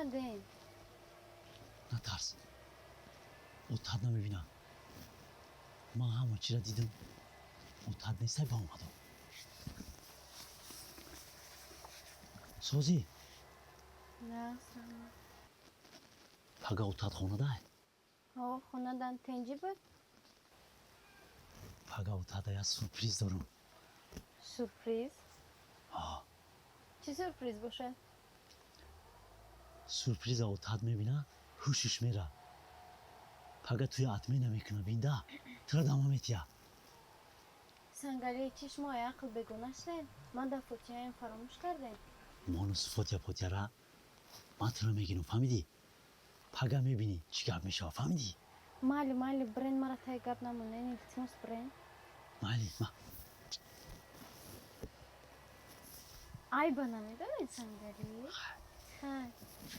омадем? Натарс, отат намебинам. Ман ҳама чира дидам, отат нестай, ба омадам. Созӣ? На. Пага отат хонадай? Ҳо, хонадан. Тенҷӣ буд? Пага отада як сюрприз дорам. Сюрприз? Ҳо. Чӣ сюрприз бошад? Сюрприза отат мебина, ҳушиш мера. Пага туя отмена мекуна, бинда, тура дама метия. Сангалии, чӣ шумо ақл бегона шудем? Ман дар фотиҳаям фаромӯш кардем. Монусу фотия потияра ман тура мегирам, фаҳмидӣ? Пага мебинӣ, чӣ гап мешава, фаҳмидӣ? Майли, майли, брен, мара таи гап намонен, илтимос, брен. Майли, ма. Айба намедонед, Сангалӣ? Хай.